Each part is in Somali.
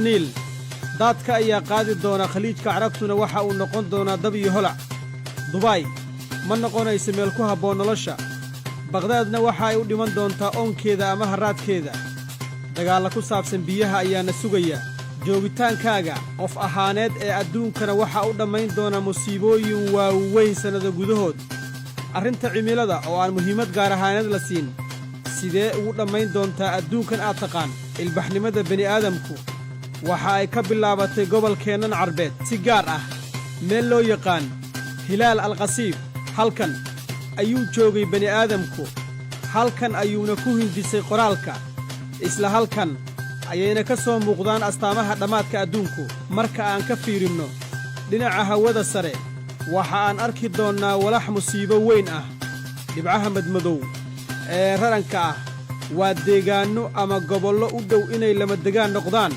Niil daadka ayaa qaadi doona. Khaliijka Carabtuna waxa uu noqon doonaa dab iyo holac. Dubaay ma noqonayso meel ku habboon nolosha. Baqhdaadna waxa ay u dhiman doontaa oonkeeda ama harraadkeeda. Dagaalla ku saabsan biyaha ayaana sugaya. Joogitaankaaga qof ahaaneed ee adduunkana waxaa u dhammayn doona musiibooyin waaweyn sannado gudahood. Arrinta cimilada oo aan muhiimad gaar ahaaneed la siin sidee ugu dhammayn doontaa adduunkan aad taqaan? Ilbaxnimada bini'aadamku waxa ay ka bilaabatay gobolkeennan Carbeed, si gaar ah meel loo yaqaan Hilaal Alkhasiib. Halkan ayuu joogay bani'aadamku, halkan ayuuna ku hindisay qoraalka, isla halkan ayayna ka soo muuqdaan astaamaha dhammaadka adduunku. Marka aan ka fiirinno dhinaca hawada sare, waxa aan arki doonnaa walax musiibo weyn ah. Dhibcaha madmadow ee raranka ah waa deegaanno ama gobollo u dhow inay lamadegaan noqdaan.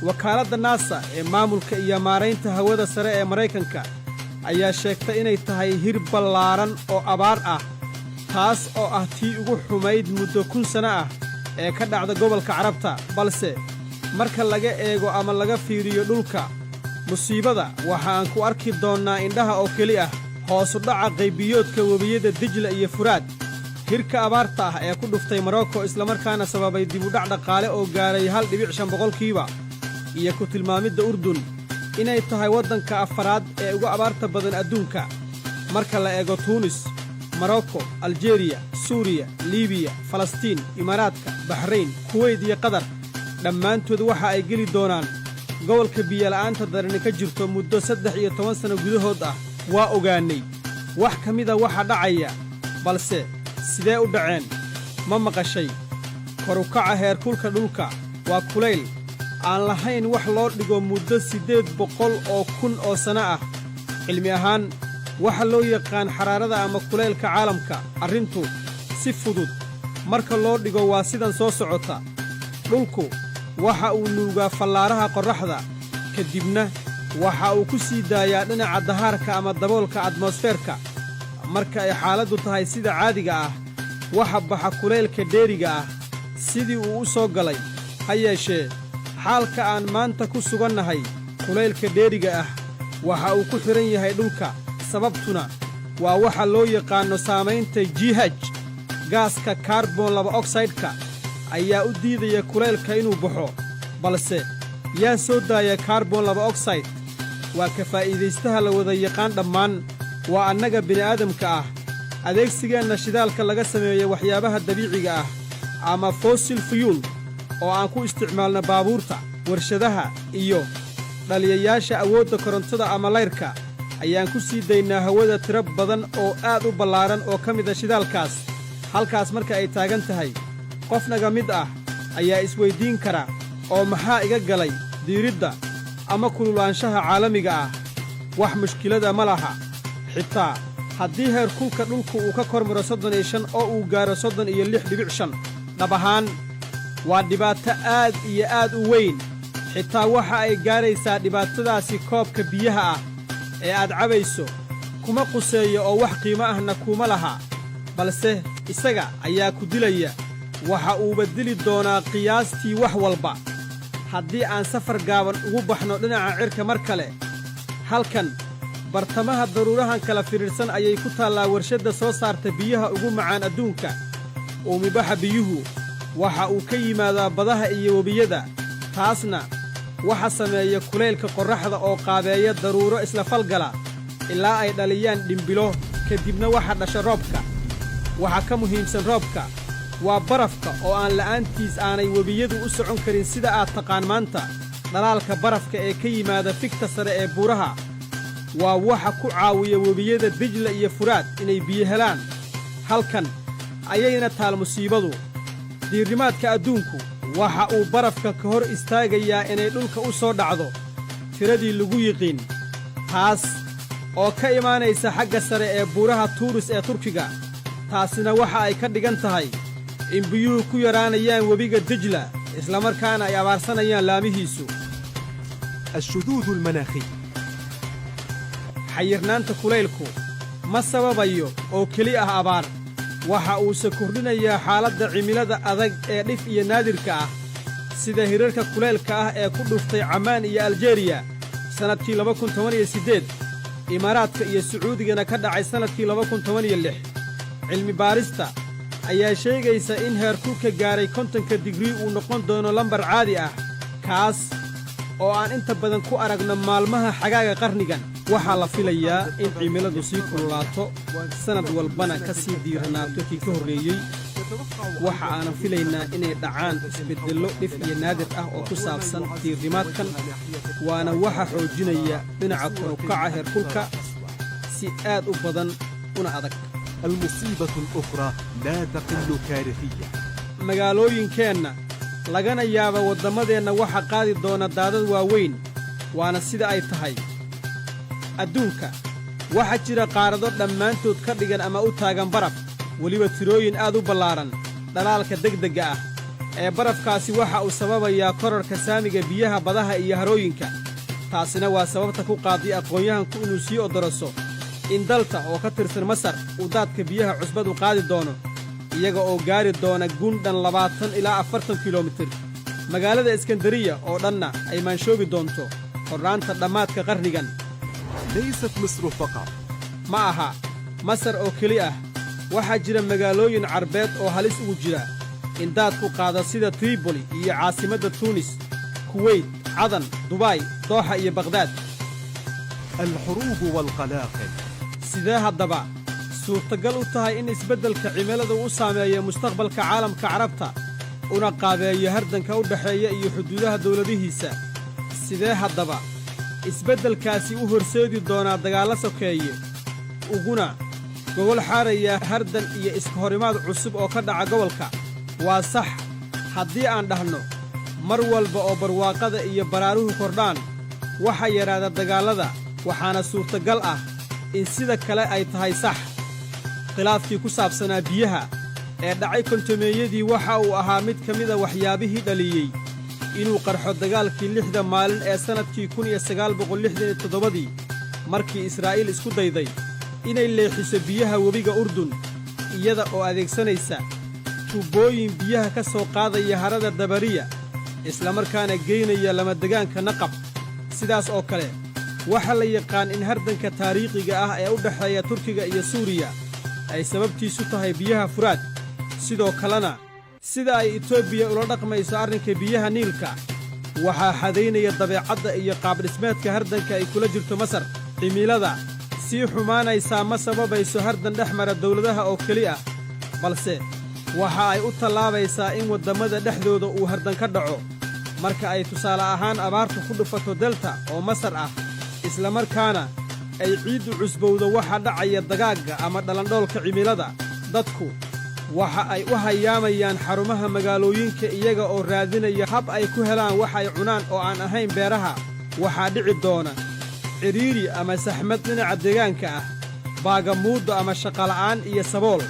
Wakaaladda NASA ee maamulka iyo maaraynta hawada sare ee Maraykanka ayaa sheegtay inay tahay hir ballaaran oo abaar ah, taas oo ah tii ugu xumayd muddo 1000 sanno ah ee ka dhacda gobolka Carabta. Balse marka laga eego ama laga fiiriyo dhulka, musiibada waxa aan ku arki doonnaa indhaha oo keli ah: hoosu dhaca qaybiyoodka webiyada Dijla iyo Furaad, hirka abaarta ah ee ku dhuftay Morocco islamarkaana sababay dibudhac dhaqaale oo gaaray 1.5%, iyo ku tilmaamidda Urdun inay tahay waddanka afaraad ee ugu abaarta badan adduunka marka la eego Tuunis, Morocco, Aljeriya, Suuriya, Liibiya, Falastiin, Imaaraadka, Baxrayn, Kuweyt iyo Qatar. Dhammaantood waxa ay geli doonaan gobolka biyola'aanta darani ka jirto muddo 13 sanno gudahood ah. Waa ogaannay wax ka mida waxa dhacaya, balse sidee u dhaceen? Ma maqashay korukaca heerkulka dhulka? Waa kulayl aan lahayn wax loo dhigo muddo 800,000 oo sanno ah. Cilmi ahaan waxa loo yaqaan xaraarada ama kulaylka caalamka. Arrintu si fudud marka loo dhigo waa sidan soo socota: dhulku waxa uu nuugaa fallaaraha qorraxda, ka dibna waxa uu ku sii daayaa dhinaca dahaarka ama daboolka atmosfeerka. Marka ay xaaladdu tahay sida caadiga ah, waxa baxa kulaylka dheeriga ah sidii uu u soo galay. Ha yeeshee, xaalka aan maanta ku sugannahay, kulaylka dheeriga ah waxa uu ku xidhan yahay dhulka. Sababtuna waa waxa loo yaqaanno saamaynta jihaj. Gaaska kaarboon laba ogsaydhka ayaa u diidaya kulaylka inuu baxo. Balse yaa soo daaya kaarboon laba ogsayd? Waa ka faa'iidaystaha la wada yaqaan dhammaan, waa annaga bini'aadamka ah. Adeegsigeenna shidaalka laga sameeyo waxyaabaha dabiiciga ah ama fossil fuel oo aan ku isticmaalno baabuurta, warshadaha iyo dhaliyayaasha awoodda korontada ama layrka ayaan ku sii daynaa hawada tiro badan oo aad u ballaaran oo ka mida shidaalkaas. Halkaas marka ay taagan tahay, qofnaga mid ah ayaa isweyddiin kara: oo maxaa iga galay diiridda ama kululaanshaha caalamiga ah? Wax mushkilada ma laha, xitaa haddii heerkulka dhulku uu ka kor maro 35 oo uu gaaro 36.5. Dhab ahaan waa dhibaato aad iyo aad u weyn. Xitaa waxa ay gaadhaysaa dhibaatadaasi koobka biyaha ah ee aad cabayso kuma quseeyo oo wax qiimo ahna kuuma laha, balse isaga ayaa ku dilaya. Waxa uuba dili doonaa qiyaastii wax walba. Haddii aan safar gaaban ugu baxno dhinaca cirka mar kale, halkan bartamaha daruurahan kala fidhiidhsan ayay ku taallaa warshadda soo saarta biyaha ugu macaan adduunka. Uumibaxa biyuhu waxa uu ka yimaadaa badaha iyo webiyada. Taasna waxa sameeya kulaylka qorraxda oo qaabeeya daruuro isla falgala ilaa ay dhaliyaan dhimbilo. Kadibna waxa dhasha roobka. Waxa ka muhiimsan roobka waa barafka oo aan la'aantiis aanay webiyadu u socon karin sida aad taqaan maanta. Dhalaalka barafka ee ka yimaada figta sare ee buuraha waa waxa ku caawiya webiyada Dijla iyo Furaad inay biyo helaan. Halkan ayayna taal musiibadu. Diirrimaadka adduunku waxa uu barafka ka hor istaagayaa inay dhulka u soo dhacdo tiradii lagu yiqiin, taas oo ka imaanaysa xagga sare ee buuraha Tuuris ee Turkiga. Taasina waxa ay ka dhigan tahay in biyuhu ku yaraanayaan webiga Dijla, islamarkaana ay abaarsanayaan laamihiisu. الشذوذ المناخي. Xayirnaanta kulaylku ma sababayo oo keli ah abaar, waxa uuse kordhinayaa xaaladda cimilada adag ee dhif iyo naadirka ah. Sida hirarka kuleylka ah ee ku dhuftay Cammaan iyo Aljeriya sannadkii 2018, Imaaraadka iyo Sacuudigana ka dhacay sannadkii 2016. Cilmi baarista ayaa sheegaysa in heerkulka gaaray 50-ka digrii uu noqon doono lambar caadi ah, kaas oo aan inta badan ku aragno maalmaha xagaaga qarnigan. Waxaa la filayaa in cimiladu sii kululaato, sannad walbana ka sii diiranaato kii ka horreeyey. Waxa aanan filaynaa inay dhacaan isbeddello dhif iyo naadir ah oo ku saabsan diirrimaadkan, waana waxa xoojinaya dhinaca kor u kaca heerkulka si aad u badan una adag. المصيبة الأخرى لا تقل كارثية. Magaalooyinkeenna, lagana yaaba wadammadeenna, waxa qaadi doona daadad waaweyn, waana sida ay tahay. Adduunka waxaa jira qaarado dhammaantood ka dhigan ama u taagan baraf, weliba tirooyin aad u ballaaran. Dhalaalka degdegga ah ee barafkaasi waxa uu sababayaa korarka saamiga biyaha badaha iyo harooyinka. Taasina waa sababta ku qaaday aqoon-yahanku inuu sii odoroso in Dalta oo ka tirsan Masar uu daadka biyaha cusbadu qaadi doono, iyaga oo gaari doona gundhan 20 ilaa 40 kilomitir, magaalada Iskandariya oo dhanna ay maanshoobi doonto horraanta dhammaadka qarnigan. ليست مصر فقط. Ma aha Masar oo keli ah. Waxaa jira magaalooyin Carbeed oo halis ugu jira in daadku qaado, sida Triboli iyo caasimadda Tuunis, Kuweyt, Cadan, Dubaay, Dooxa iyo Bakdaad. الحروب والقلاقل. Sidee haddaba suurtagal u tahay in isbeddelka cimilada u saameeyo mustaqbalka caalamka Carabta, una qaabeeyo hardanka u dhexeeya iyo xuduudaha dawladihiisa? Sidee haddaba isbeddelkaasi u horseedi doonaa dagaallo sokeeye, uguna gogol xaaraya hardan iyo iska horimaad cusub oo ka dhaca gobolka? Waa sax haddii aan dhahno mar walba oo barwaaqada iyo baraaruhu kordhaan, waxaa yadhaahda dagaallada, waxaana suurtagal ah in sida kale ay tahay sax. Khilaafkii ku saabsanaa biyaha ee dhacay 50-meeyadii waxa uu ahaa mid ka mida waxyaabihii dhaliyey inuu qarxo dagaalkii 6-da maalin ee sannadkii 1967-dii, markii Israa'iil isku dayday inay leexiso biyaha webiga Urdun iyada oo adeegsanaysa tuubbooyin biyaha ka soo qaadaya harada Dabariya, islamarkaana geynaya lamadegaanka Naqab. Sidaas oo kale, waxaa la yaqaan in hardanka taariikhiga ah ee u dhexeeya Turkiga iyo Suuriya ay sababtiisu tahay biyaha Furaad. Sidoo kalena, sida ay Etoobiya ula dhaqmayso arrinka biyaha Niilka waxaa xadaynaya dabeecadda iyo qaabdhismeedka hardanka ay kula jirto Masar. Cimilada sii xumaanaysaa ma sababayso hardan dhex mara dawladaha oo keli ah, balse waxa ay u tallaabaysaa in waddammada dhexdooda uu hardan ka dhaco. Marka ay tusaale ahaan abaartu ku dhufato Delta oo Masar ah, islamarkaana ay ciiddu cusbowdo, waxa dhacaya dagaagga ama dhalandhoolka cimilada. Dadku waxa ay u hayaamayaan xarumaha magaalooyinka, iyaga oo raadinaya hab ay ku helaan wax ay cunaan oo aan ahayn beeraha. Waxaa dhici doona cidhiiri ama saxmad dhinaca deegaanka ah, baagamuuddo ama shaqola'aan iyo sabool.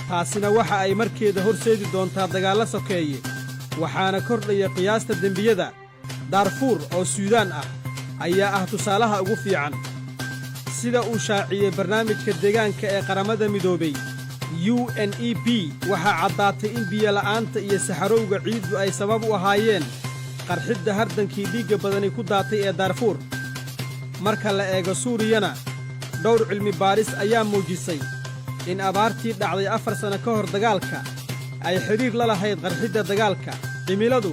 Taasina waxa ay markeeda horseedi doontaa dagaallo sokeeye, waxaana kordhaya qiyaasta dembiyada. Daarfuur oo Suudaan ah ayaa ah tusaalaha ugu fiican. Sida uu shaaciyey barnaamijka deegaanka ee Qaramada Midoobey, UNEP, waxaa caddaatay in biyola'aanta iyo saxarowga ciiddu ay sabab u ahaayeen qarxidda hardankii dhiigga badani ku daatay ee Daarfuur. Marka la eego Suuriyana, dhowr cilmi baadhis ayaa muujisay in abaartii dhacday 4 sanno ka hor dagaalka ay xidhiir la lahayd qarxidda dagaalka. Cimiladu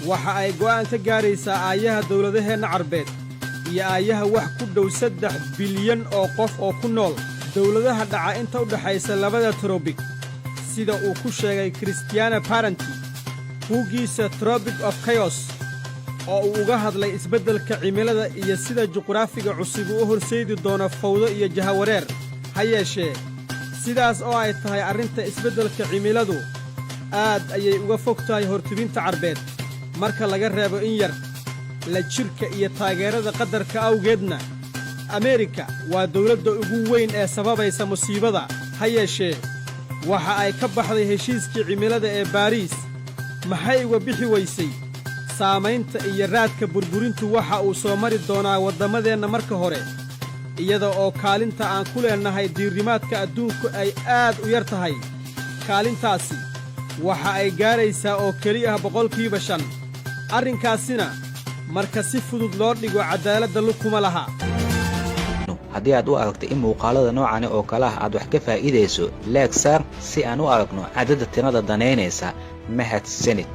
waxa ay go'aan ka gaadhaysaa aayaha dawladaheenna Carbeed iyo aayaha wax ku dhow 3 bilyan oo qof oo ku nool dawladaha dhaca inta u dhaxaysa labada trobig, sida uu ku sheegay Christiana Parenti buuggiisa Tropic of Chaos, oo uu uga hadlay isbeddelka cimilada iyo sida juqraafiga cusub uu u horseedi doono fawdo iyo jahawareer. Ha yeeshee, sidaas oo ay tahay, arrinta isbeddelka cimiladu aad ayay uga fog tahay hortibinta Carbeed, marka laga reebo in yar la jirka iyo taageerada qadarka awgeedna. Ameerika waa dawladda ugu weyn ee sababaysa musiibada. Ha yeeshee, waxa ay ka baxday heshiiskii cimilada ee Baariis. Maxay uga bixi weysay? Saamaynta iyo raadka burburintu waxa uu soo mari doonaa wadammadeenna marka hore, iyada oo kaalinta aan ku leennahay diirrimaadka adduunku ay aad u yar tahay. Kaalintaasi waxa ay gaadhaysaa oo keli ah 5%. Arrinkaasina marka si fudud loo dhigo caddaaladda lukuma laha. Haddii aad u aragto in muuqaalada noocani oo kale ah aad wax ka faa'iidayso, like saar si aan u aragno cadadda tirada danaynaysa. Mahadsanid.